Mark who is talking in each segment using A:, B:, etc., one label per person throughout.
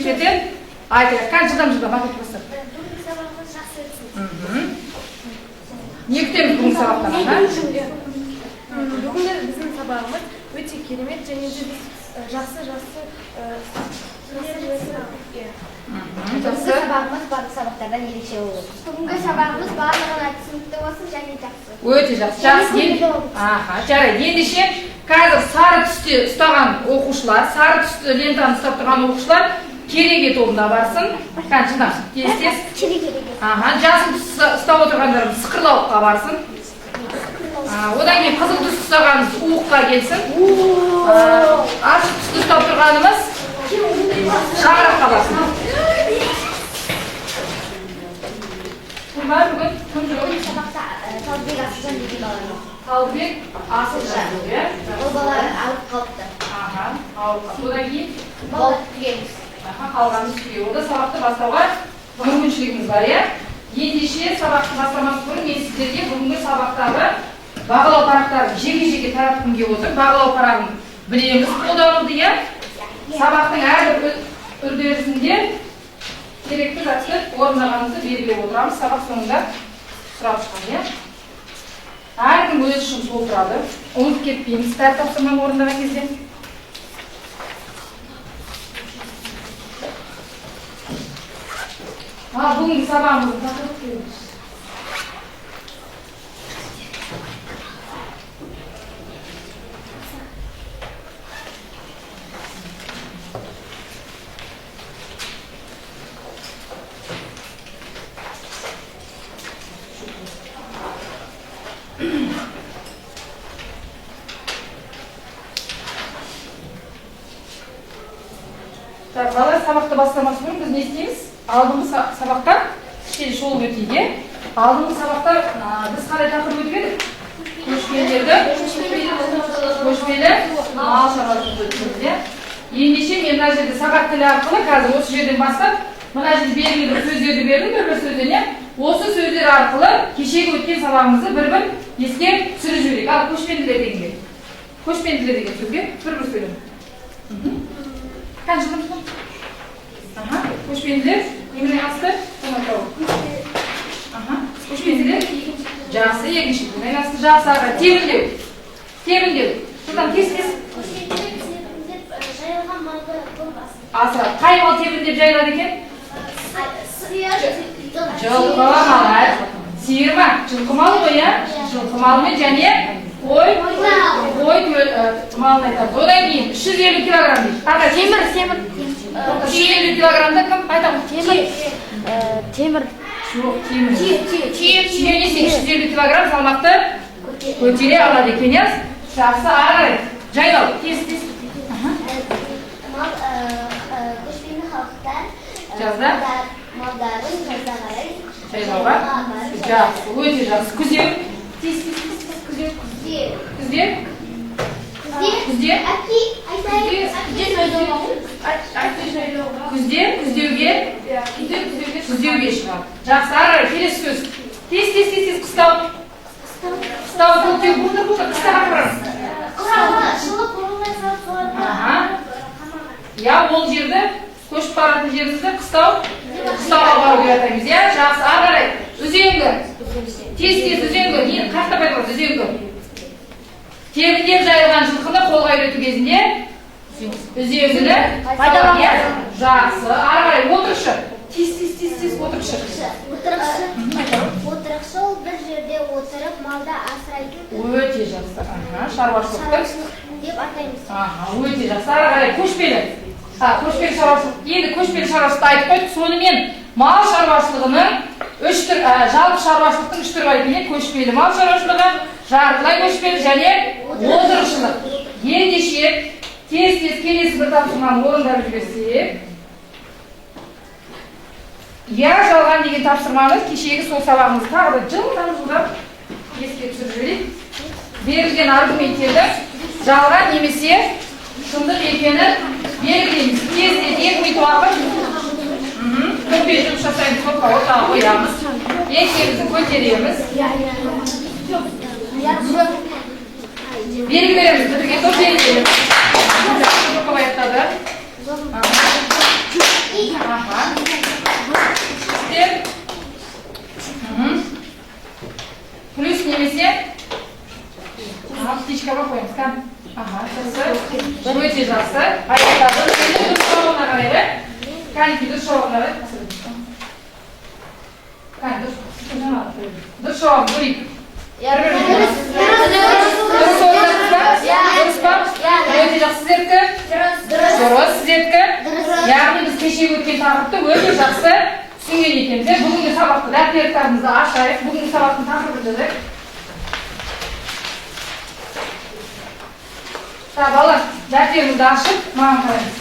A: аргументтерден айтайық. Кәне, жылдам, жылдам айтып бастап.
B: Бүгінгі сабағымыз жақсы өтсін.
A: Не күтеміз бүгінгі сабақтан, аха?
C: Бүгінгі біздің сабағымыз өте керемет және де біз жақсы жақсы жақсы жақсы, иә.
A: Жақсы.
B: Сабағымыз барлық сабақтардан ерекше болады. Бүгінгі сабағымыз барлығына түсінікті болсын және жақсы.
A: Өте жақсы, жақсы. Аха, жарайды. Ендеше қазір сары түсте ұстаған оқушылар, сары түсті лентаны ұстап тұрған оқушылар кереге тобына барсын. Кәне, жылдам, тез, тез. Аха, жасыл түсті ұстап отырғандарымыз сықырлауыққа барсын. Одан кейін қызыл түсті ұстағанымыз уыққа келсін. Ашық түсті ұстап тұрғанымыз шаңыраққа барсын. Кім бар бүгін? Кім жоқ?
B: Бүгінгі сабақта Талдыбек Асылжан деген бала жоқ.
A: Талдыбек Асылжан, иә?
B: Ол бала ауырып қалыпты.
A: Аха, ауырып қалды. Одан кейін
B: Бала түгелміз.
A: Аха, қалғанымыз түгел. Онда сабақты бастауға мүмкіншілігіміз бар, иә? Ендеше сабақты бастамас бұрын мен сіздерге бүгінгі сабақтағы бағалау парақтарын жеке-жеке таратқым келіп отыр. Бағалау парағын білеміз қолдануды, иә? Сабақтың әрбір үдерісінде керекті затты орындағанымызды белгілеп отырамыз. Сабақ соңында сұрап шығамын, иә? Әркім өзі үшін толтырады. Ұмытып кетпейміз әр тапсырманы орындаған кезде. Ал бүгінгі сабағымыздың тақырыбы келіңіз. Так, балалар, сабақты бастамас бұрын біз не істейміз? Алдыңғы сабақта кішкене шолып өтейік, иә? Алдыңғы сабақта біз қалай тақырып өтіп едік? Көшпелілерді, көшпелі мал шаруашылығы өттік, иә? Ендеше мен мына жерде сағат тілі арқылы қазір осы жерден бастап мына жерде белгілі бір сөздерді бердім, бір-бір сөзден, иә? Осы сөздер арқылы кешегі өткен сабағымызды бір-бір еске түсіріп жіберейік. Ал көшпенділер дегенге. Көшпенділер деген сөзге бір-бір сөйлем. Кәне, жылдам, жылдам. Аха, көшпенділер немен айналысты? Аха, көшпенділер жақсы егіншілікпен айналысты. Жақсы, аға, тебіндеу. Тебіндеу. Жылдам, тез, тез.
B: Көшпенділер тебіндеп жайылған малды көп
A: Асырады. Қай мал тебіндеп жайылады екен?
B: Сиыр,
A: Жылқы малы. Сиыр ма? Жылқы малы ғой, иә? Жылқы малымен және қой, қой малын айтамыз. Одан кейін 350 килограмм дейді. Аға,
C: Темір, темір.
A: 350 килограммда кім айтамыз?
C: Темір. Темір.
A: Жоқ, темір. Түйе, түйе не 350 килограмм салмақты көтере алады екен, иә? Жақсы, ары қарай. Жайлау, тез, тез.
B: Мал көшпенді халықтар
A: Жазда?
B: малдарын жазда қарай
A: Жайлауға. Жақсы, өте жақсы. Күзеу. Тез, тез, тез, тез, күзеу.
B: Күзде.
A: Күзде?
B: Күзде.
A: Күзде?
B: Әке, айтайын.
A: Күзде, күздеуге, күздеуге шығады. Жақсы, ары қарай, келесі сөз. Тез, тез, тез, тез, қыстау. Қыстау, көктеу, былтыр, былтыр, қыстаға барамыз.
B: Жылы қорымға салып соларға
A: Аха. Иә, ол жерді, көшіп баратын жерімізді қыстау, қыстауға бару деп атаймыз. Иә, жақсы, ары қарай. Үзеңгі. Тез, тез, үзеңгі. Не, қаяқта пайдаланамыз үзеңгі? Тебіндеп жайылған жылқыны қолға үйрету кезінде үзеңгіні
C: Пайдаланады.
A: Иә, жақсы. Ары қарай, отырықшы. Тез, тез, тез, тез, отырықшы.
B: Отырықшы. Отырықшы ол бір жерде отырып малды асырайтын
A: Өте жақсы. Аха, шаруашылықтың.
B: шаруашылық деп атаймыз.
A: Аха, өте жақсы. Ары қарай көшпелі. Көшпелі шаруашылық. Енді көшпелі шаруашылықты айтып қойдық. Сонымен мал шаруашылығының үш түр, жалпы шаруашылықтың үш түрі бар екен, иә? Көшпелі мал шаруашылығы, жартылай көшпелі және отырықшылық. Ендеше тез-тез келесі бір тапсырманы орындап жіберсек. Иә, жалған деген тапсырманы кешегі сол сабағымызды тағы да жылдам-жылдам еске түсіріп жіберейік. Берілген аргументтерді жалған немесе шындық екенін белгілейміз. Тез-тез 2 минут уақыт. Топпен жұмыс жасаймыз, топқа ортаға қоямыз. Еңсемізді көтереміз. Белгі береміз, бітірген топ белгі береміз. Топ аяқтады. Өте жақсы. Аяқтадық. Енді дұрыс жауабына қарайық, иә? Кәнекей, дұрыс жауабына қарайық. Кәне, дұрыс, дұрыс жауабын көрейік. Дұрыс орындадыңыз ба? Дұрыс па? Өте жақсы, сіздердікі? Дұрыс, сіздердікі? Яғни біз кешегі өткен тақырыпты өте жақсы түсінген екенбіз. Иә, бүгінгі сабақты дәптер кітабымызды ашайық. Бүгінгі сабақтың тақырыбын жазайық. Так, балалар, дәптерімізді ашып, маған қараңыз.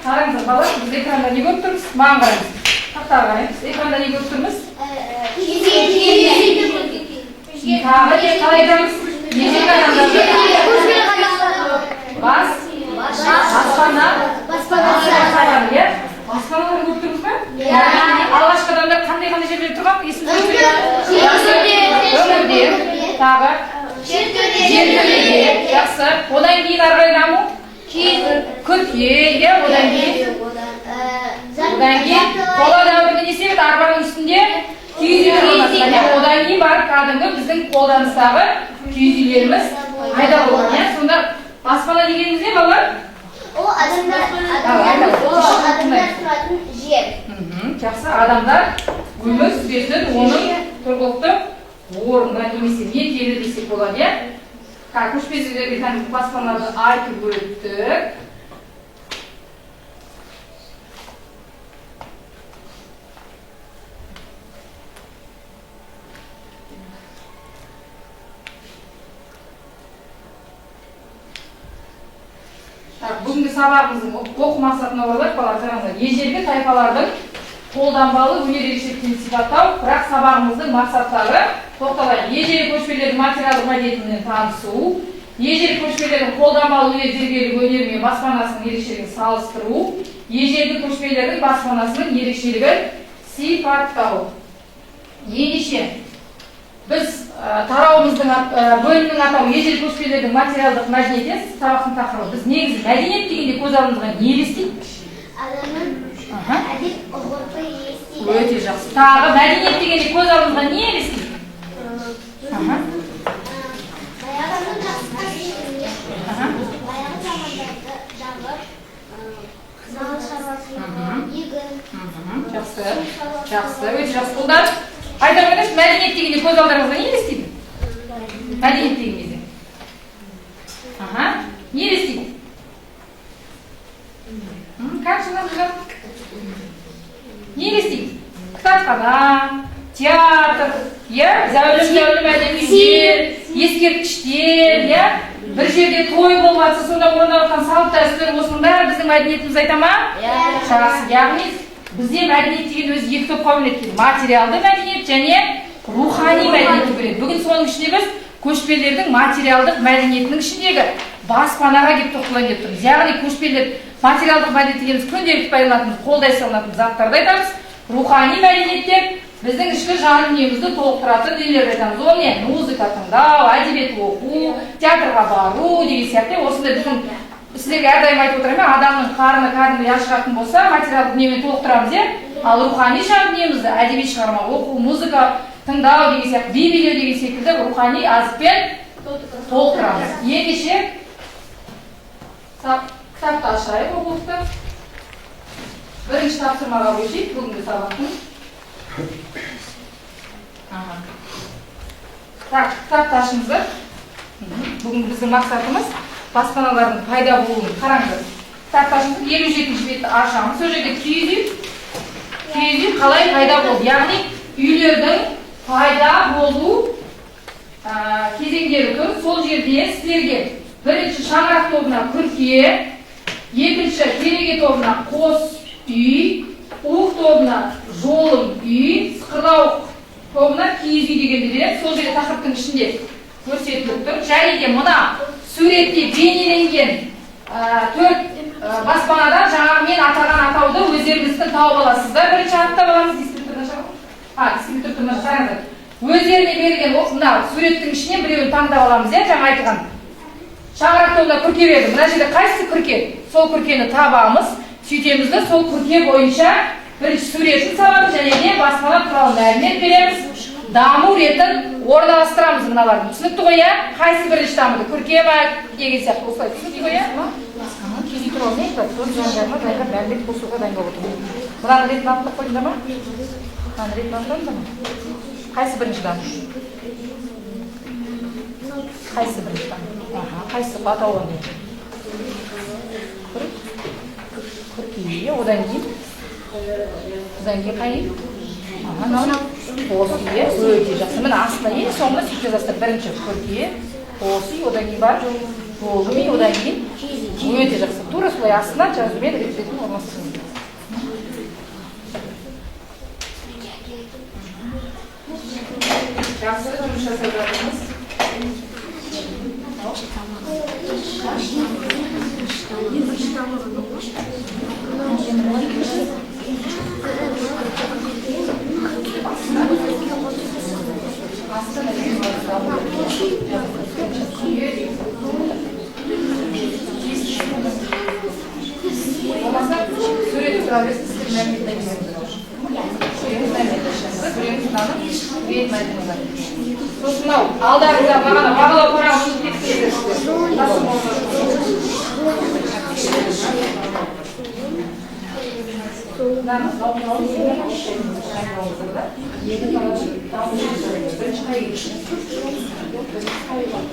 A: Қараңыздар, балалар, біз экранда не көріп тұрмыз? Маған қараңыз. Тақтаға қараймыз. Экранда не көріп тұрмыз? Тағы не, қалай айтамыз? Ежелгі адамдардың баспана, баспаналары, иә? Баспаналарын көріп тұрмыз ба?
B: Иә.
A: Алғашқы адамдар қандай қандай жерлерде тұрған? Есімізге
B: Өңірде.
A: Өңірде. Тағы жертөледе. Жақсы. Одан кейін ары қарай даму? Күрке, иә, одан кейін қола дәуірінде не істеді? Арбаның үстінде киіз үйлер орнатқан, иә? Одан кейін барып кәдімгі біздің қолданыстағы киіз үйлеріміз пайда болған, иә? Сонда баспана дегеніміз не, балалар?
B: Ол адамдар, адамдар тұратын жер.
A: Жақсы, адамдар өмір сүретін оның тұрғылықты орны немесе мекені десек болады, иә? Так, көшпелі үйлерге тән баспаналарды айтып өттік. Так, бүгінгі сабағымыздың оқу мақсатына орайлап, балалар, қараңыздар, ежелгі тайпалардың қолданбалы өнер ерекшеліктерін сипаттау, бірақ сабағымыздың мақсаттары тоқталайық. Ежелгі көшпелердің материалдық мәдениетімен танысу, ежелгі көшпелердің қолданбалы өнер зергерлік өнері мен баспанасының ерекшелігін салыстыру, ежелгі көшпелердің баспанасының ерекшелігін сипаттау. Ендеше, біз тарауымыздың бөлімнің атауы ежелгі көшпелердің материалдық мәдениеті, сабақтың тақырыбы. Біз негізі мәдениет дегенде көз алдымызға не елестейді?
B: Адамның әдет ғұрпы елестейді.
A: Өте жақсы. Тағы мәдениет дегенде көз алдымызға не елестейді?
B: Баяғы замандардағы мал шаруашылығы, егін.
A: Жақсы. Жақсы, өте жақсы. Ұлдар, айта қойыңдаршы, мәдениет дегенде көз алдарыңызға не елестейді? Мәдениет деген кезде. Не елестейді? Как же нам живет? Не елестейді? Кітапхана, театр, иә, зәулім-зәулім әдемі үйлер, ескерткіштер, иә? Бір жерде той болып жатса, сонда орындалып жатқан салт дәстүр, осының бәрі біздің мәдениетіміз айта ма? Жақсы. Яғни бізде мәдениет деген өзі екі топқа бөлінеді екен. Материалды мәдениет және рухани мәдениетті бөледі. Бүгін соның ішінде біз көшпелердің материалдық мәдениетінің ішіндегі баспанаға келіп тоқталайын деп тұрмыз. Яғни көшпелер материалдық мәдениет дегеніміз күнделікті пайдаланатын, қолдай салынатын заттарды айтамыз. Рухани мәдениет деп біздің ішкі жан дүниемізді толықтыратын дүниелерді айтамыз. Ол не? Музыка тыңдау, әдебиет оқу, театрға бару деген сияқты. Осындай біздің сіздерге әрдайым айтып отырамын, адамның қарны кәдімгідей ашығатын болса, материалдық дүниемен толықтырамыз, иә? Ал рухани жан дүниемізді әдеби шығарма оқу, музыка тыңдау деген сияқты, би билеу деген секілді рухани азықпен толықтырамыз. Ендеше кітапты ашайық, оқулықты. Бірінші тапсырмаға көшейік бүгінгі сабақтың. Так, кітапты ашыңыздар. Бүгінгі біздің мақсатымыз баспаналардың пайда болуын. Қараңыздар. Кітапты ашыңыздар, 57-ші бетті ашамыз. Сол жерде киіз үй, киіз үй қалай пайда болды? Яғни үйлердің пайда болу кезеңдері тұр. Сол жерде сіздерге бірінші шаңырақ тобына күрке, екінші кереге тобына қос үй, уық тобына жолым үй, сықырлауық тобына киіз үй дегенді береді. Сол жерде тақырыптың ішінде көрсетіліп тұр. Және де мына суретте бейнеленген төрт баспанадан жаңағы мен атаған атауды өздеріңіздің тауып аласыздар. Бірінші аттап аламыз, дистрибьютордан шығамыз. Дистрибьютордан шығарыңыздар. Өздеріне берілген мына суреттің ішінен біреуін таңдап аламыз, иә, жаңа айтылған. Шаңырақ тобына күрке бердім. Мына жерде қайсысы күрке? Сол күркені табамыз, сөйтеміз де сол күрке бойынша бірінші суретін саламыз және де баспана туралы мәлімет береміз. Даму ретін орналастырамыз мыналардың. Түсінікті ғой, иә? Қайсы бірінші дамыды? Күрке ма деген сияқты осылай түсінікті ғой, иә? Киіз үй туралы не айтылады? Соны жан-жағына дайындап мәлімет қосуға дайындап отырмын. Мынаның ретін анықтап қойдыңдар ма? Мынаның ретін анықтадыңдар ма? Қайсы бірінші дамыды? Қайсы бірінші дамыды? Аха, қайсы атауы қандай? Күрке, одан кейін? Одан кейін қай? Аха, мынау қос үй, өте жақсы. Міне астына ең соңында сөйтіп жазасыздар. Бірінші күрке, қос үй, одан кейін барып жолым үй, одан кейін өте жақсы. Тура солай астына жазумен рет ретін орналастырыңыздар. Жақсы жұмыс жасап жатырмыз. Болмаса сурет тұра берсін, сіздер мәліметін айтыңыздар. Біреуіңіз мәлімет айтыңыздар, біреуіңіз мынаны ретін айтыңыздар. Сосын мынау алдарыңызда бағана бағалау парағын ұмытып кеттіңіздер сіздер. Мынаны бірінші қай бірінші қай соңында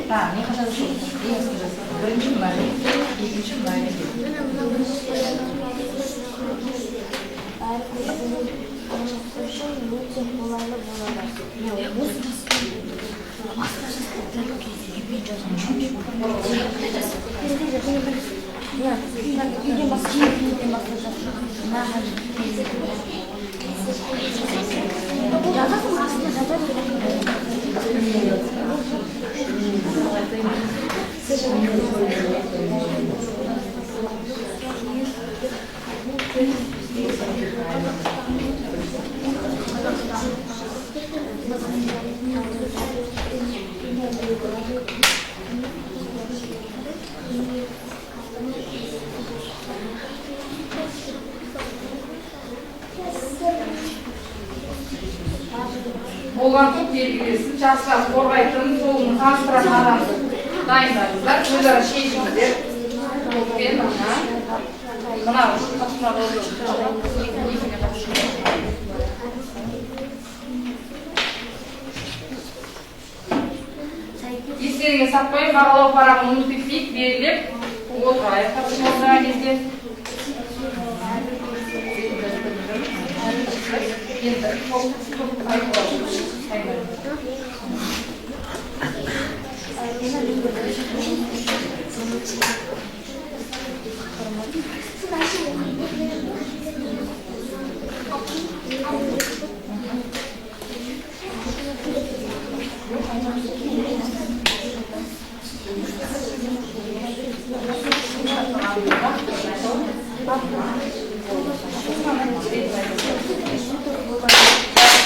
A: А, не қашан ең үстіне жазасыз. Бірінші мына рет, екінші мына рет.
B: Үшін өте қолайлы болады.
A: Болған топ белгілесін, жақсылап қорғайтын, тобын таныстыратын адамды дайындаңыздар, өзара шешіңіздер. Топпен, аха. Мынау тапсырма болды. Екіге тапсырма. Естеріңе салып қояйын, бағалау парағын ұмытып кетпейік, белгілеп отырайық тапсырма орындаған кезде. Енді топ топ айтып алайық.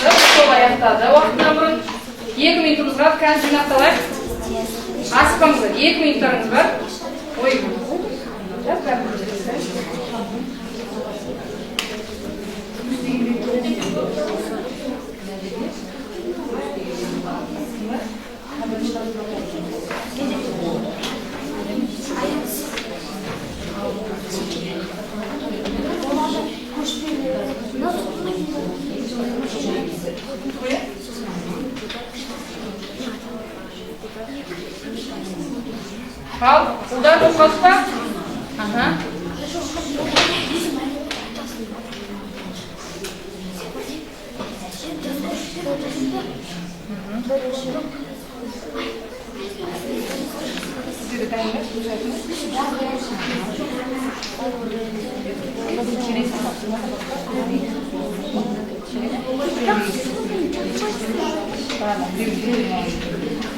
A: Жақсы, топ аяқтады уақытынан бұрын. 2 минутымыз қалды, қазір жинақталайық. Асықпаңыздар, 2 минуттарыңыз бар. Ой, жаз бәрін. Ал, ұлдар, болып қалдық па? Аха. Сіздер де дайын ба? Өз айтыңыз. Келесі тапсырма. Ладно, біреу, біреу.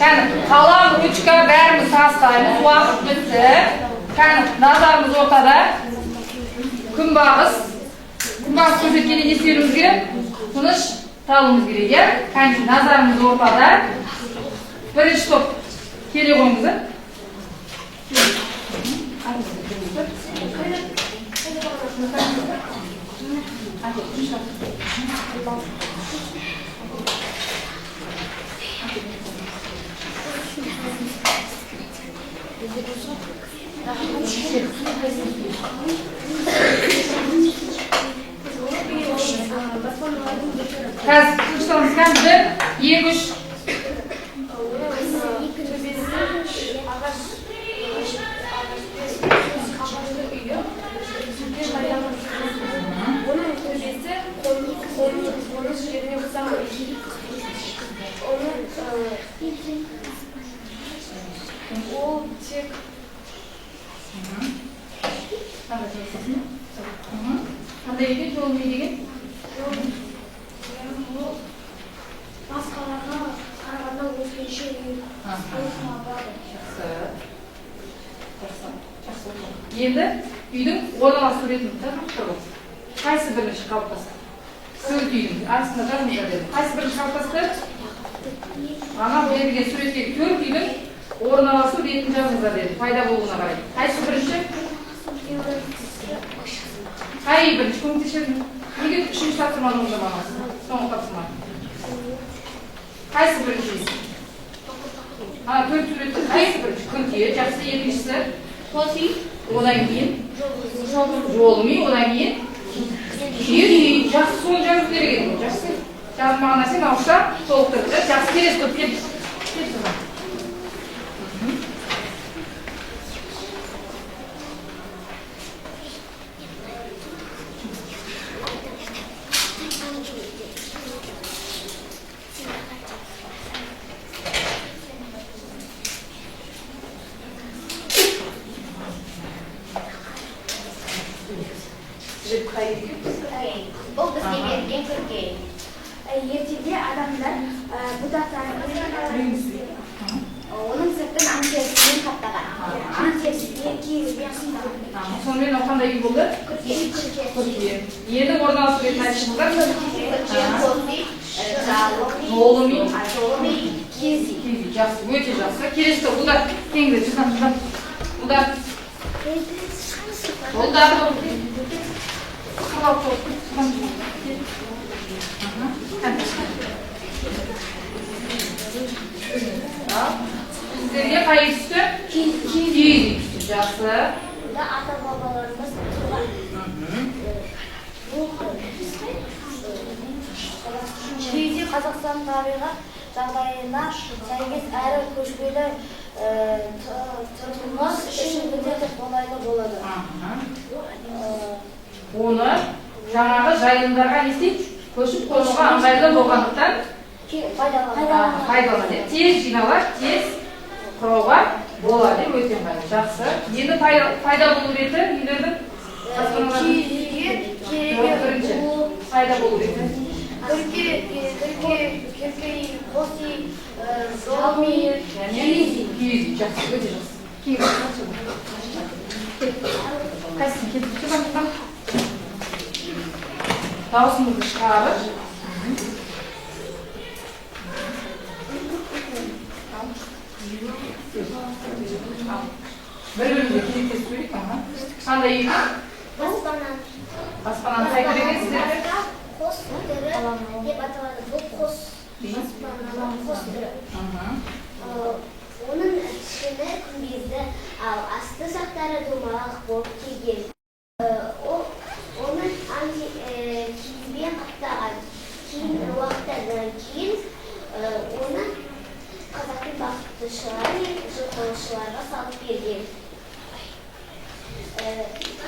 A: Кәні, қалам, ручка бәріміз тастаймыз. Уақыт бітті. Кәні, назарымыз ортада. Күнбағыс. Күнбағыс көрсеткенде не істеуіміз керек? Тыныш талуымыз керек, иә? Кәні, назарымыз ортада. Бірінші топ келе қойыңыздар. Қазір тынышталыңыз. Кәні, 1, 2, 3.
C: Төбесі ағаш ағашты үйі жерге жайылған. Оның төбесі қоныс жеріне ұқсамайды. Оның ол тек
A: Қандай екен жолым үй деген?
C: Ол басқаларға қарағанда өзгеше үй болады.
A: Жақсы. Жақсы. Жақсы. Енді үйдің орналасу ретін тұр. Қайсы бірінші қалыптасты? Төрт үйдің астына жазыңыздар дедім. Қайсы бірінші қалыптасты? Ана берілген суретке төрт үйдің орналасу ретін жазыңыздар дедім. Пайда болуына қарай. Қайсы бірінші? Қай үй бірінші? Көмектесер ме? Неге үшінші тапсырманы орындамадыңыз? Соңғы тапсырма. Қайсы бірінші үй? Ана төрт суретті қайсы бірінші? Күрке, жақсы, екіншісі?
B: Қос үй.
A: Одан кейін? Жолым үй, одан кейін? Киіз үй. Жақсы, соны жазу керек еді. Жақсы. Жазылмаған нәрсені ауызша толықтырды. Жақсы, келесі топ кел. Кел сызған.
B: Бұл бізге берілген күрке.
D: Ертеде адамдар бұтақтарын
B: Оның сыртын аң терісімен қаптаған. Аң терісімен киізбен қаптаған.
A: Сонымен ол қандай үй болды?
B: Күрке. Күрке.
A: Күрке. Енді орналасу ретін айтып шығыңыздар.
B: Күрке, қос үй, жолым үй,
A: Жолым үй.
B: Жолым үй, киіз үй.
A: Киіз үй. Жақсы, өте жақсы. Келесі топ, ұлдар, келіңдер, жылдам, жылдам. Ұлдар. Ұлдар. Қырық топ. Жылдам, жылдам. Ал, сіздерге қай үй түсті?
B: Киіз
A: Киіз үй түсті. Жақсы.
B: Бұнда ата-бабаларымыз тұрған.
E: Киіз үй Қазақстан табиғат жағдайына сәйкес әрі көшпелі тұрмыс үшін өте қолайлы болады.
A: Оны жаңағы жайылымдарға не істейді? Көшіп қонуға ыңғайлы болғандықтан пайдаланады. Тез жиналады, тез құрауға болады, өте ыңғайлы. Жақсы. Енді пайда болу реті үйлердің?
E: Киіз үйге кереге
A: Бірінші пайда болу реті.
E: Күрке, күрке үй, қос үй, жолым үй,
A: Және киіз үй. Жақсы, өте жақсы. Киіз үй. Қайсысын келіп шығамыз? Дауысымызды шығарып. Бір-бірімізге кезектесіп сөйлейік, аха. Қандай үй?
B: Баспана.
A: Баспананы қай түрі екен сіздерде?
B: Қос түрі деп аталады. Бұл қос баспананың қос түрі. Оның ішіні күмбезді, ал асты жақтары домалақ болып келген. Оның киізбен қаптаған. Кейін уақыттан кейін оны қазақтың бақтышылары мен жылқышыларға салып берген.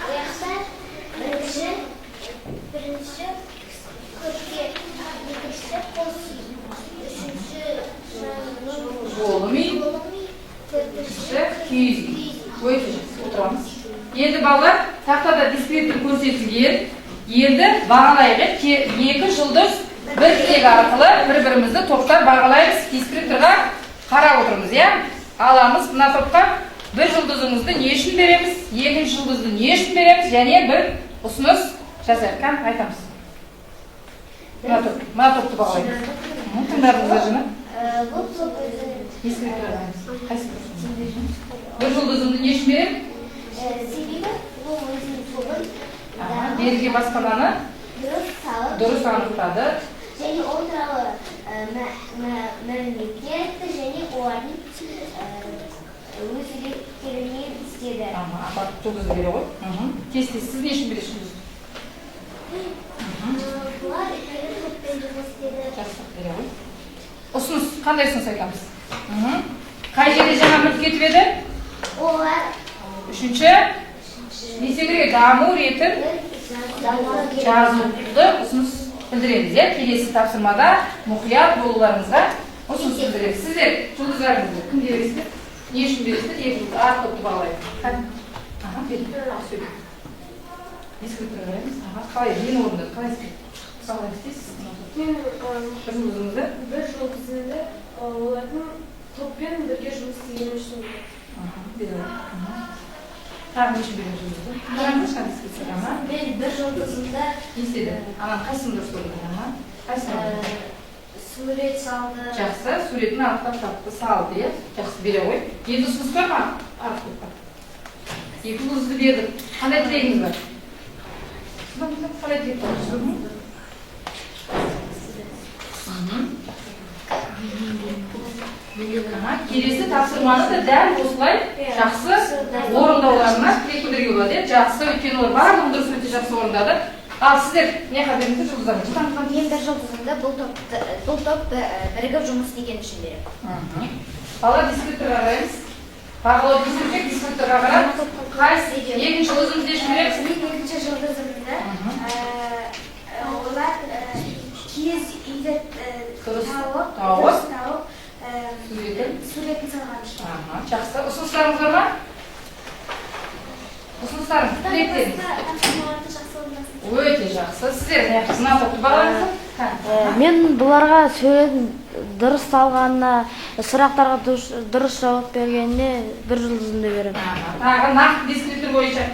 B: Аяқта бірінші күрке, екіншісі қос үй, үшінші
A: Жолым үй,
B: жолым үй, төртінші
A: киіз үй. Өте жақсы, отырамыз. Енді балалар, тақтада дескриптор көрсетілген. Енді бағалайық. Екі жұлдыз бір тілек арқылы бір-бірімізді топтап бағалаймыз. Дескрипторға Қарап отырмыз, иә? Аламыз мына топқа бір жұлдызымызды не үшін береміз, екінші жұлдызды не үшін береміз, және бір ұсыныс жасайық. Кән, айтамыз. Мына топ, мына топты бағалаймыз. Тыңдадыңыздар жаңа?
B: Бұл топ өзінің
A: Қайсы? Бір жұлдызымды не үшін беремін?
B: Себебі ол өзінің тобын
A: Берілген баспананы
B: дұрыс салып,
A: дұрыс анықтады.
B: Және ол туралы мәліметтер айтты және олардың өз реттерімен істеді.
A: Апа, жұлдызды бере ғой. Тез тез, сіз не үшін бересіз жұлдызды?
B: Бұлар ірі топпен жұмыс істеді.
A: Жақсы, бере ғой. Ұсыныс, қандай ұсыныс айтамыз? Қай жерде жаңа мүлт кетіп еді?
B: Олар
A: Үшінші, не істеу керек? Даму ретін жазуды ұсыныс білдіреміз, иә? Келесі тапсырмада мұқият болуларыңызға ұсыныс білдіреміз. Сіздер жұлдыздарыңызды кімге бересіздер? Не үшін бересіздер? Екі жұлдыз, А топты бағалайық. Аха, бер. Сөйле. Дескриптор қараймыз. Аха, қалай, нені орындады? Қалай істеді? Қалай істейсіз?
C: Мен
A: Бір жұлдызыңызды?
C: бір жұлдызымды олардың топпен бірге жұмыс істегені үшін беремін.
A: Аха, бере ғой. Тағы не үшін береміз жұлдызды? Қараңызшы, қандай дескриптор, аха.
B: Мен бір жұлдызымды
A: Не істеді? Ананың қайсысын дұрыс орындады? Аха. Қайсысын орындады?
B: сурет салды.
A: Жақсы, суретін анықтап тапты, салды, иә? Жақсы, бере ғой. Енді ұсыныс бар ма? Артық топқа. Екі жұлдызды бердік. Қандай тілегіңіз бар? Қалай тілек бар? Келесі тапсырманы да дәл осылай жақсы орындауларына тілек білдіруге болады, иә? Жақсы, өйткені олар барлығын дұрыс, өте жақсы орындады. Ал сіздер не беріңіздер жұлдыздарыңызды? Жылдам.
B: Мен бір жұлдызымды бұл топ бірігіп жұмыс істеген үшін беремін.
A: Бала, дескрипторға қараймыз. Бағалау дескриптор, дескрипторға қарап, қайсы екінші жұлдызымызды не үшін береміз?
D: Мен екінші жұлдызымды олар киіз үйді
A: Дұрыс
D: тауып,
A: тауып.
D: дұрыс тауып,
A: Суретін.
D: суретін салған үшін.
A: Жақсы. Ұсыныстарыңыз бар ма? Ұсыныстарыңыз, тілектеріңіз?
D: Тапсырмаларды жақсы орындасын.
A: Өте жақсы. Сіздер не мына топты бағалаңыздар.
E: Мен бұларға суретін дұрыс салғанына, сұрақтарға дұрыс жауап бергеніне бір жұлдызымды беремін.
A: Тағы нақты дескриптор бойынша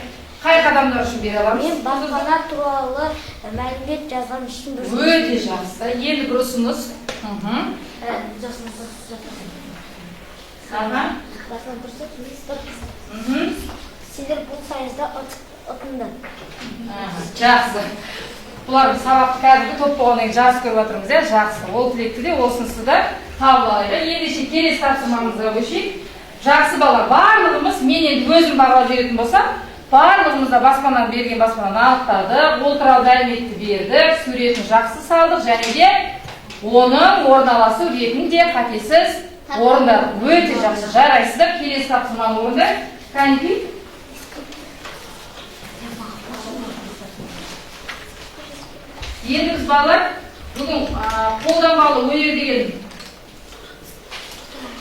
A: қай қадамдар үшін бере аламыз?
B: Мен баспана туралы мәлімет жазған үшін бір жұлдыз.
A: Өте жақсы. Енді бір ұсыныс.
B: Сендер бұл сайыста ұтынды.
A: Жақсы. Бұлар сабақты кәдімгі топ болғаннан кейін жақсы көріп жатырмыз, иә? Жақсы. Ол тілекті де, ол ұсынысты да қабыл алайық. Ендеше келесі тапсырмамызға көшейік. Жақсы, балалар, барлығымыз, мен енді өзім бағалап жіберетін болсам, барлығымыз да баспананы, берген баспананы анықтадық, ол туралы мәліметті бердік, суретін жақсы салдық және де оның орналасу ретін де қатесіз орындадық. Өте жақсы, жарайсыздар. Келесі тапсырманы орындайық. Кәнекей. Енді біз, балалар, бүгін қолданбалы өнер деген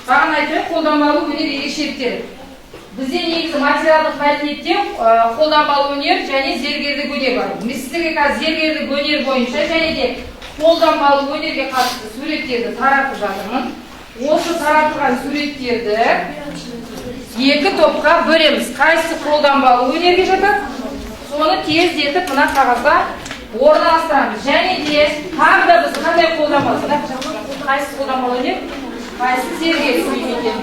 A: бағана айтып, қолданбалы өнер ерекшеліктері. Бізде негізі материалдық мәдениетте қолданбалы өнер және зергерлік өнер бар. Мен сіздерге қазір зергерлік өнер бойынша және де қолданбалы өнерге қатысты суреттерді таратып жатырмын. Осы таратылған суреттерді екі топқа бөлеміз. Қайсысы қолданбалы өнерге жатады, соны тездетіп мына қағазға орналастырамыз. Және де тағы да біз қандай қолданбалы, қайсысы қолданбалы өнер, қайсысы зергерлік өнер екен?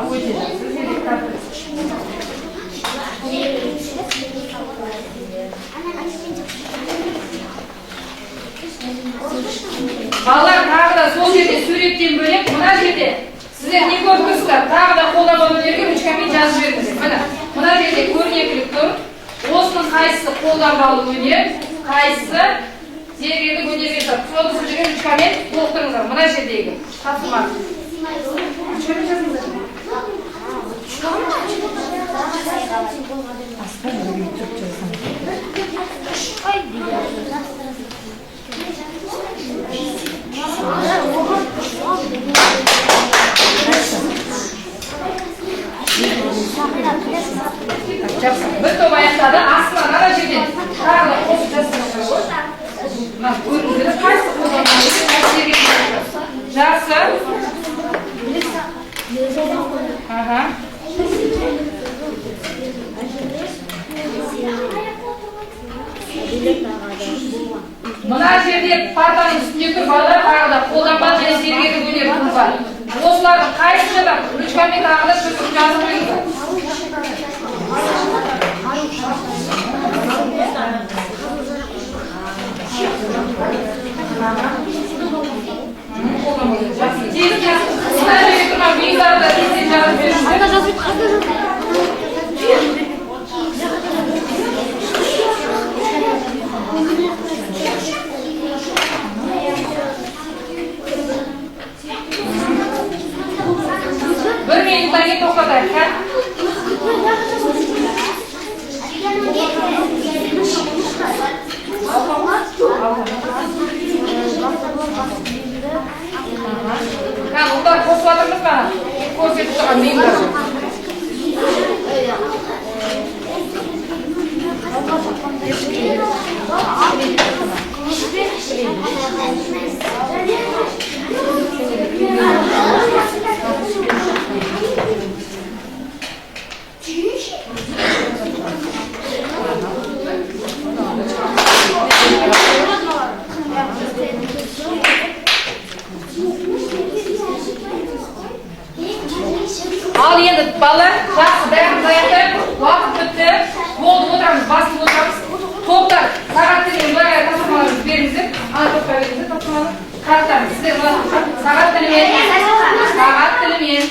A: Өте жақсы. Балалар, тағы да сол жерде суреттен бөлек мына жерде сіздер не көріп тұрсыздар? Тағы да қолданбалы өнерге ручкамен жазып жіберіңіздер. Міне, мына жерде көрнекілік тұр. Осының қайсысы қолданбалы өнер, қайсысы зергерлік өнерге жатады. Соны сол жерге ручкамен толықтырыңыздар. Мына жердегі тапсырма. Ручкамен жазыңыздар. Жақсы. Бір топ аяқтады. Астынан ана жерден тағы да қосып жазсаңыздар ғой. Мына көрдіңіздер, қайсы қолданбалы, қайсы зергерлік. Жақсы. Аха. Мына жерде партаның үстінде тұр балалар, тағы да қолданбалы және зергерлік өнер бар. Осылардың қайсысы жатады? Ручкамен тағы да түртіп жазып қойыңыздар. Қолданбалы. Жақсы. Тез тез. Мына жерде тұрған бұйымдарды да тез тез жазып беріңіздер. Бір минуттан кейін тоқтатайық. Кән? Кән, ұлдар қосып жатырмыз ба? Көрсетіп тұрған бұйымдар. Ал енді балалар, жақсы, бәріміз аяқтайық. Уақыт бітті. Болды, отырамыз, басып отырамыз. Топтар, сағат тілімен былай қарай тапсырмаларыңызды беріңіздер. Ана топқа беріңіздер тапсырманы. Қарақтарым, сіздер мына сағат тілімен, сағат тілімен.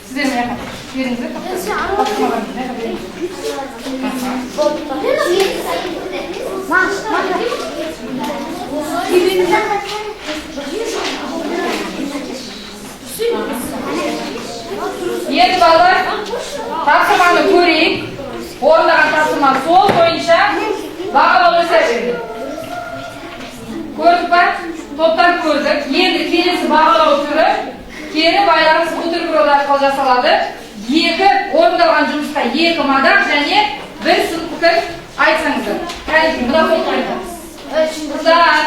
A: Сіздер мына жаққа беріңіздер тапсырмаларыңызды мына жаққа беріңіздер. Енді балалар, тапсырманы көрейік. Орындаған тапсырма сол бойынша бағалау жасай беріңдер. Көрдік па? Топтар көрдік. Енді келесі бағалау түрі кері байланыс бутерброд арқылы жасалады. Екі орындалған жұмысқа екі мадақ және бір сын пікір айтсаңыздар. Кәнекей, мына топ айтамыз. Қыздар,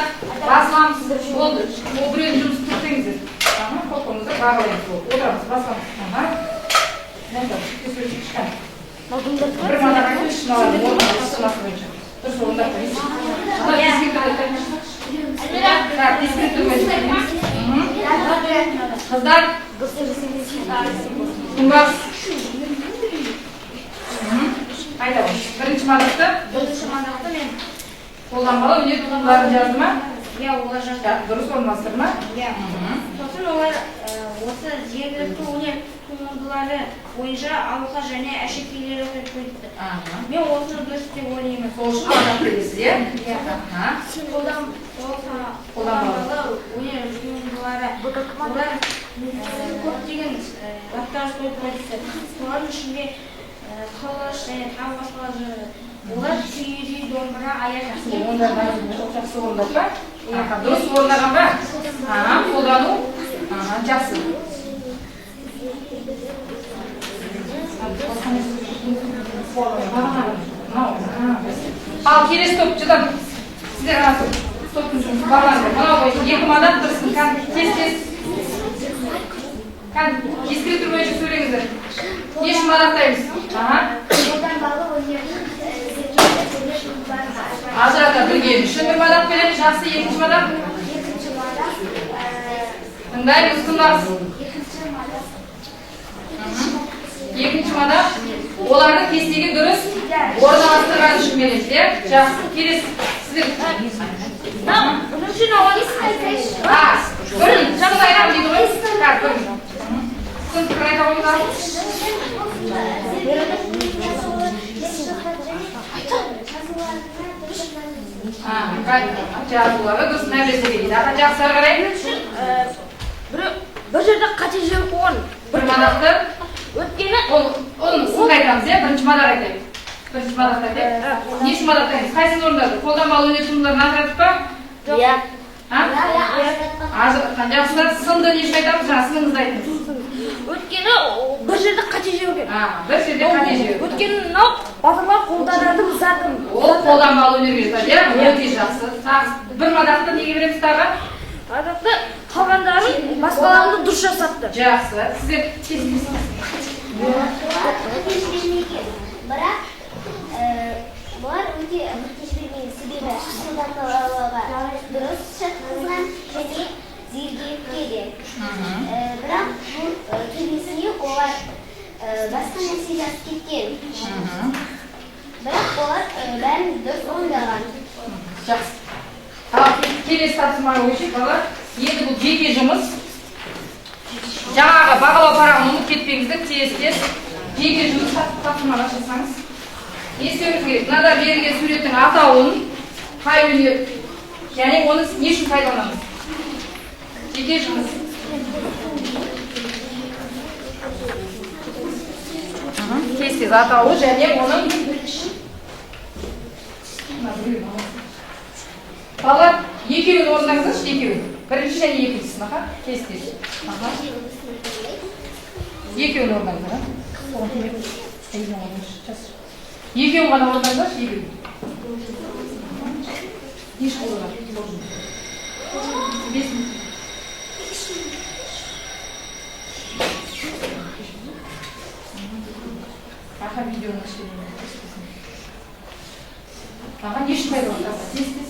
A: басыламыз. Болды. Ол біреудің жұмысын түртсеңіздер. Аха, қол қойыңыздар, бағалаймыз. Болды. Отырамыз, басыламыз. Аха. Бір мадақ айтыңызшы, мыналардың орындаған тапсырмасы бойынша. Дұрыс орындап қойыңыз. Мына дескриптор айтыңызшы. Так, дескриптор бойынша. Қыздар, күнбағыс. Айта ғой. Бірінші мадақты
D: Бірінші мадақты мен
A: қолданбалы өнер туындыларын жазды ма?
D: Иә, олар жазды.
A: Дұрыс орналастырды ма?
D: Иә. Сосын олар осы жергілікті өнер туындылары бойынша алқа және әшекейлер қойып қойыпты. Мен осыны дұрыс деп ойлаймын.
A: Сол үшін мадақ бересіз, иә?
D: Иә.
A: Қолданбалы
D: өнер туындылары олар көптеген заттар қойып қойыпты. Солардың ішінде қылыш және тағы басқалар жазады. Олар киіз үй, домбыра, аяқ
A: Жақсы, онда жақсы орындады ба? Дұрыс орындаған ба? Қолдану. Жақсы. Ал келесі топ жатады. Сіздер ана топтың жұмысы бағалаңыздар. Мынау бойынша екі мадақ дұрысын тез тез. Дескриптор бойынша сөйлеңіздер. Не үшін мадақтаймыз?
B: Қолданбалы өнердің зергерлік өнер туындыларын
A: Ажырата білген үшін бір мадақ береміз. Жақсы, екінші мадақ.
B: Екінші мадақ
A: Тыңдаймыз, күнбағыс.
B: Екінші мадақ
A: Екінші мадақ оларды кестеге дұрыс орналастырған үшін береміз, иә? Жақсы, келесі сіздер. Бір жақсы айтамын дейді ғой. Так, бір. Сын пікір айта қойыңыздар. Жазулары дұрыс мән берсе дейді. Жақсы, ары қарай.
D: Бір жерде қате жіберіп қойған.
A: Бір мадақты.
D: Өйткені
A: Оны сынды айтамыз, иә? Бірінші мадақ айтайық. Бірінші мадақты айтайық. Не үшін мадақтаймыз? Қайсысын орындады? Қолданбалы өнер туындыларын ажыратып па?
E: Иә.
A: А? Ажыратқан. Жақсы. Сынды не үшін айтамыз? Жаңа сыныңызды айтыңыз.
D: Өйткені бір жерде қате жіберген.
A: Бір жерде қате жіберген.
D: Өйткені мынау батырлар қолданатын заты.
A: Ол қолданбалы өнерге жатады, иә? Өте жақсы. Тағы бір мадақты неге береміз тағы?
D: Мадақты қалғандарын басқаларынды дұрыс жасапты.
A: Жақсы. Сіздер тез.
B: Қате жібермеген. Бірақ бұлар өте қате жібермеген, себебі қолданбалыға дұрыс жатқызған және зергерлікке де. Бірақ бұл төбесіне олар басқа нәрсе жазып кеткен. Бірақ олар бәрін дұрыс орындаған.
A: Жақсы. Ал келесі тапсырмаға көшейік, балалар. Енді бұл жеке жұмыс. Жаңағы бағалау парағын ұмытып кетпеңіздер, тез-тез. Жеке жұмыс тапсырмаға жасаңыз. Не істеуіміз керек? Мынада берілген суреттің атауын, қай өнер және оны не үшін пайдаланамыз? Жеке жұмыс. Тез-тез атауы және оның. Балалар, екеуін орындаңыздаршы, екеуін. Бірінші және екіншісін, аха. Тез-тез. Аха. Екеуін орындаңыздар, а? Екеуін ғана орындаңыздаршы, екеуін. Не үшін қолданады? 5 минут. Аха, видеоны кішкене. Аха, не үшін пайдаланады? Тез-тез.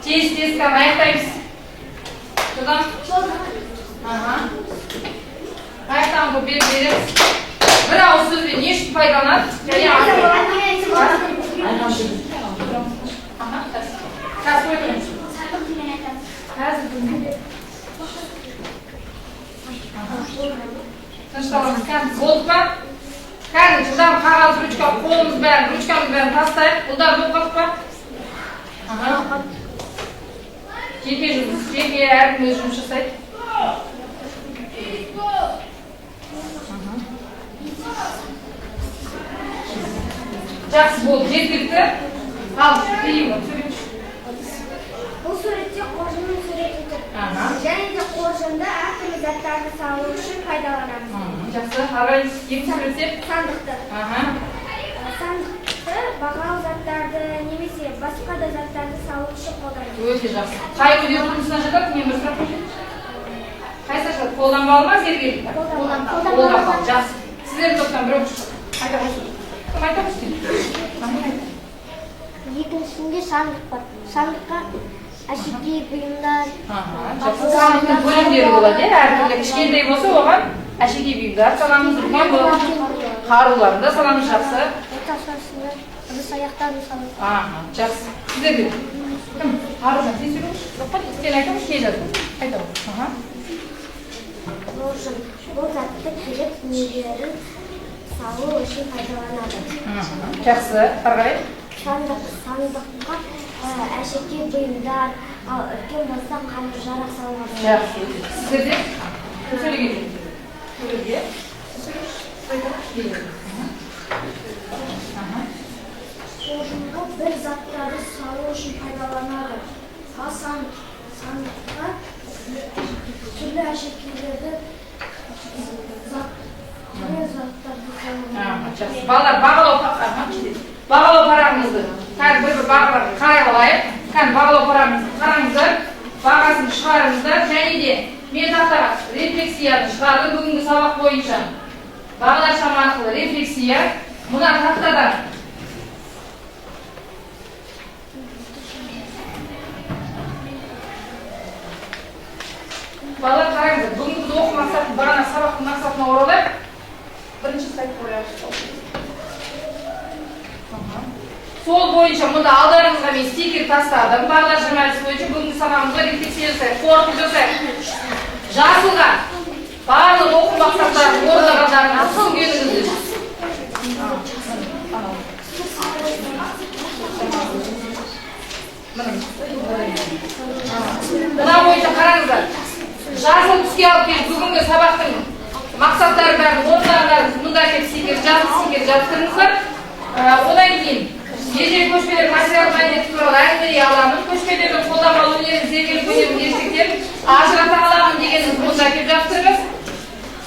A: Тез-тез кәне аяқтаймыз. Содан? Аха. Аяқтаған бұл беріп береміз. Бір ауыз сөзбен не үшін пайдаланады? Және аха, қазір. Қазір қой тұрыңыз. Қазір. Тынышталамыз. Кәне, болдық па? Кәне, жылдам қағаз, ручка, қолымыз бәрін, ручкамыз бәрін тастайық. Ұлдар, болып қалдық па? Аха. Жеке жұмыс, жеке әркім өз жұмыс жасайды. Жақсы болды, жеткілікті. Ал, Филиппов, сөйлеңізші.
B: Бұл суретте қоржынның суреті тұр.
A: Аха.
B: Және де қоржынды әртүрлі заттарды салу үшін пайдаланамыз.
A: Жақсы, ары қарай екінші суретте.
B: Сандықты.
A: Аха.
B: Сандықты бағалы заттарды немесе басқа да заттарды салу үшін қолданамыз.
A: Өте жақсы. Қай өнер туындысына жатады? Мен бір сұрақ қояйыншы. Қайсысы жатады? Қолданбалы ма, зергерлік пе?
B: Қолданбалы.
A: Қолданбалы. Жақсы. Сіздердің топтан біреу шықты. Айта қойсын. Кім айта қойсын? Аха, айта.
B: Екіншісінде сандық бар. Сандыққа әшекей бұйымдар.
A: Аха, жақсы. Сандықтың бөлімдері болады, иә? Әртүрлі кішкентай болса, оған әшекей бұйымдар саламыз, үлкен болса, қаруларын да саламыз, жақсы.
B: Отасасына ыдыс аяқтарын саламыз.
A: Аха, жақсы. Сіздерде кім? Аружан, сен сөйлеңізші. Жоқ па? Сен айта қойшы, не жаздың? Айта ғой. Аха.
B: Қоржын. Бұл затты керек дүниелерін салу үшін пайдаланады.
A: Жақсы. Ары қарай.
B: Сандық, сандыққа әшекей бұйымдар, ал үлкен болса қару жарақ салуға болады.
A: Жақсы. Сіздерде кім сөйлеген? Сөйлеуге. Аха.
B: Қоржынға бір заттарды салу үшін пайдаланады. Ал сандыққа түрлі әшекейлерді түрлі заттарды салуға
A: Аха, жақсы. Балалар, бағалау аха, бағалау парағымызды кәдімгі бір-бір бағаларға қарай алайық. Кәдімгі бағалау парағымызды қараңыздар, бағасын шығарыңыздар және де Мен тақтаға рефлексияны шығардым бүгінгі сабақ бойынша. Бағдаршам арқылы рефлексия. Мына тақтадан балалар, қараңыздар, бүгінгі біз оқу мақсатын, бағана сабақтың мақсатына оралайық. Бірінші слайд қояйық. Сол бойынша мұнда алдарыңызға мен стикер тастадым. Бағдаршам әдісі бойынша бүгінгі сабағымызға рефлексия жасайық, қорытынды жасайық. Жасылға барлық оқу мақсаттарын орындағандарыңызды, түсінгеніңізді. Мына бойынша қараңыздар. Жасыл түске алып келіп, бүгінгі сабақтың мақсаттарын бәрін орындағандарыңыз мұнда әкеліп стикер, жасыл стикер жабыстырыңыздар. Одан кейін ежелгі көшпелер материалдық мәдениеті туралы әңгімелей аламын, көшпелердің қолданбалы өнерін, зергерлік өнердің ерекшеліктерін ажырата аламын дегеніңіз мұнда әкеліп жабыстырыңыз.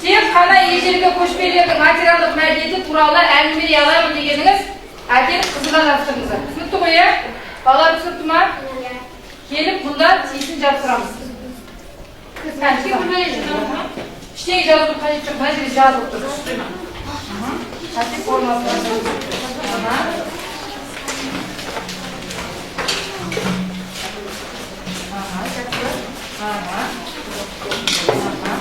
A: Тек қана ежелгі көшпелердің материалдық мәдениеті туралы әңгімелей аламын дегеніңіз әкеліп қызылға жабыстырыңыздар. Түсінікті ғой, иә? Балалар, түсінікті ма? Келіп мұнда тиісін жабыстырамыз. Ештеңе жазудың қажеті жоқ, мына жерде жазылып тұр. Тәртіп орналастырыңыз. Аха. Аха, жақсы. Аха. Аха.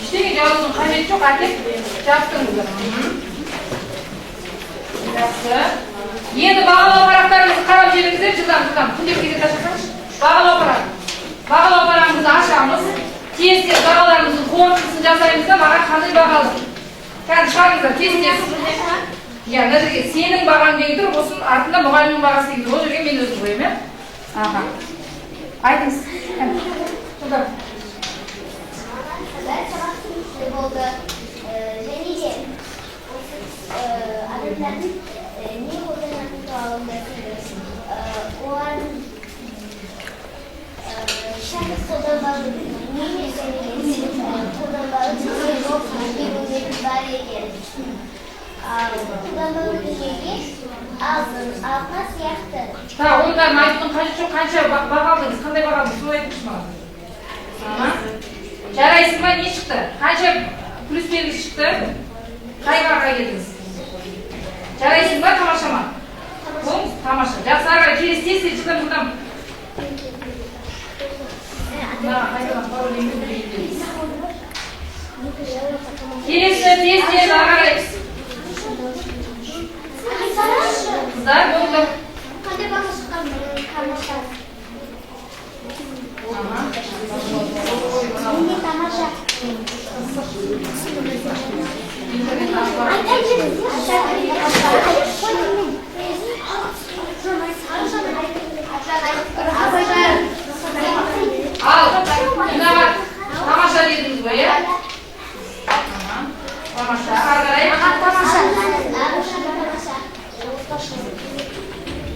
A: Ештеңе жазудың қажеті жоқ, әкеліп жабыстырыңыздар. Жақсы. Енді бағалау парақтарымызды қарап жіберіңіздер, жылдам, жылдам. Күнделік кезекті ашсаңызшы. Бағалау парағы. Бағалау парағымызды ашамыз. Тез тез бағаларымыздың қорытындысын жасаймыз да, маған қандай баға алдың? Кәдімгі шығарыңыздар, тез тез. Иә, мына жерге сенің бағаң деген тұр, осының артында мұғалімнің бағасы деген тұр. Ол жерге мен өзім қоямын, иә? Аха. Айтыңыз. Кәне, жылдам.
B: Бәрі сабақ түсінікті болды. Және де осы адамдардың не қолданатыны туралы білдік. Олардың шәкірт қолданбалы өнер және де қолданбалы дүние бар екен. Ал қолданбалы дүниеге алтын, алқа сияқты.
A: Так, оның бәрін айтудың қажеті жоқ. Қанша баға алдыңыз? Қандай баға алдыңыз? Соны айтыңызшы маған. Аха. Жарайсың ба? Не шықты? Қанша плюс белгісі шықты? Қай бағаға келдіңіз? Жарайсың ба? Тамаша ма? Болыңыз, тамаша. Жақсы, ары қарай келесі, тез тез, жылдам, жылдам. Мына қайтадан пароль енгізу. Келесі, тез тез, ары қарай. Қыздар, болды.
B: Қандай баға шыққан? Тамаша.
A: Аха.
B: Менде тамаша.
A: Интернет арқылы.
B: Айта беріңіз.
A: Ал, мынаға тамаша дедіңіз ғой, иә? Аха. Тамаша. Ары қарай.
B: Тамаша.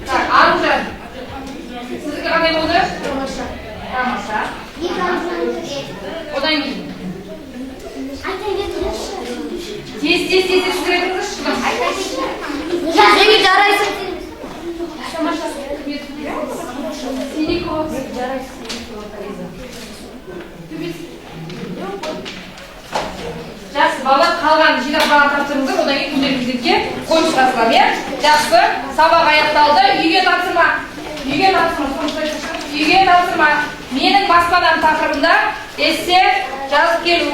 A: Так, Аружан. Сіздікі қандай болды? Тамаша. Тамаша.
B: Екі аружан.
A: Одан кейін.
B: Айта беріңізші.
A: Тез, тез, тез, тез сіздер айтыңыздаршы, жылдам.
E: Жеңіл, жарайсың.
A: Синикова. Жарайсың. Жақсы, балалар, қалғанын жинап маған тапсырыңыздар, одан кейін күнделік кезекке қойып шығасыздар, иә? Жақсы, сабақ аяқталды. Үйге тапсырма. Үйге тапсырма, соны айтып. Үйге тапсырма. Менің баспанам тақырыбында эссе жазып келу.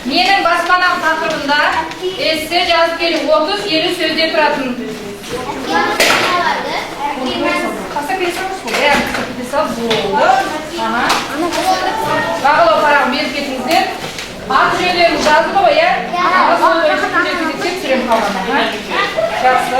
A: Менің баспанам тақырыбында эссе жазып келу. 30-50 сөзден тұратын. Тастап кете салыңызшы, бәрін тастап кете сал, болды. Аха. Бағалау парағын беріп кетіңіздер. Аты жөндеріңіз жазылды ғой, иә? Аха, сол бойынша күнделік кезекте түсіремін қалғанын. Аха. Жақсы.